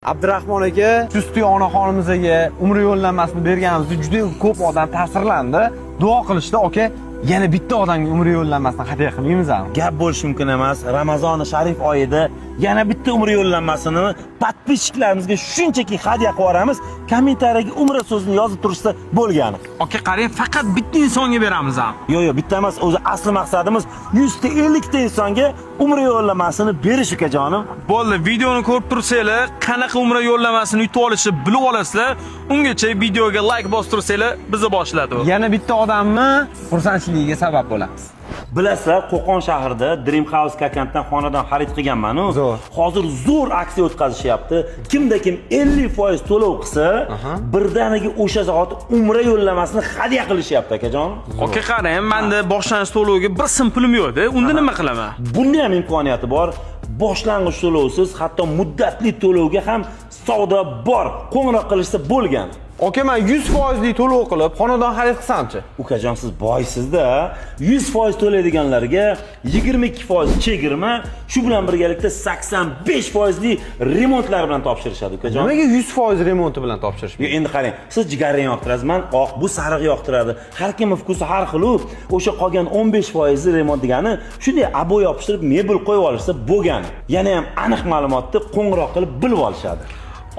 Abdurahmon aka, Chustiy onaxonimizga umra yo'llanmasini berganimizda juda ko'p odam ta'sirlandi. Duo qilishdi, aka, yana bitta odamga umra yo'llanmasini hadya qilmaymizmi? Gap bo'lishi mumkin emas. Ramazoni sharif oyida yana bitta umra yo'llanmasini подписчик larimizga shunchaki hadya qilib yuboramiz. Kommentariyaga "umra" so'zini yozib turishsa bo'lgani. Aka, qarang, faqat bitta insonga beramiz ham. Yo'q, bitta emas, o'zi asli maqsadimiz 150 ta insonga umra yo'llanmasini berish, ukajonim. Bo'ldi, videoni ko'rib tursanglar, qanaqa umra yo'llanmasini yutib olishni bilib olasizlar. Ungacha videoga like bosib tursanglar, bizni boshladi. Yana bitta odamni xursandchiligiga sabab bo'lamiz. Bilasizlar, Qo'qon shahrida Dream House Kokanddan xonadon xarid qilganman-u. Zo'r. Hozir zo'r aksiya o'tkazishyapti. Kimda kim 50% to'lov qilsa, birdaniga o'sha zahoti umra yo'llanmasini hadya qilishyapti, akajon. Aka, qarang, menda boshlanish to'loviga bir sim pulim yo'q-da. Unda nima qilaman? Bunda ham imkoniyati bor. Boshlang'ich to'lovsiz, hatto muddatli to'lovga ham savdo bor. Qo'ng'iroq qilishsa bo'lgan. Aka, men 100% li to'lov qilib xonadon xarid qilsamchi? Ukajon, siz boysizda. 100% to'laydiganlarga 22% chegirma, shu bilan birgalikda 85% li remontlar bilan topshirishadi, ukajon. Nimaga 100% remonti bilan topshirish? Yo, endi qarang, siz jigarrang yoqtirasiz, man oq, bu sariq yoqtiradi. Har kimning вкус i har xil u. O'sha qolgan 15% remont degani shunday обой yopishtirib, mebel qo'yib olishsa bo'lgani. Yana ham aniq ma'lumotni qo'ng'iroq qilib bilib olishadi.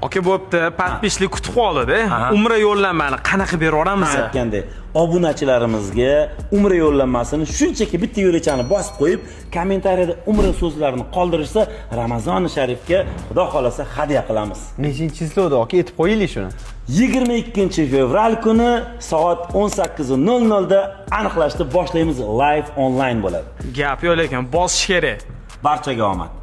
Aka, bo'pti, подписчик lik kutib qoldi-da. Umra yo'llanmani qanaqa berib yuboramiz? Aytgandek, obunachilarimizga umra yo'llanmasini shunchaki bitta yo'lakchani bosib qo'yib, kommentariyada "umra" so'zlarini qoldirishsa, Ramazoni sharifga, Xudo xolasa, hadya qilamiz. Nechinchi число da, aka, aytib qo'yaylik shuni. 22 fevral kuni soat 18:00 da aniqlashni boshlaymiz, live onlayn bo'ladi. Gap yo'q, lekin bosish kerak. Barchaga omad.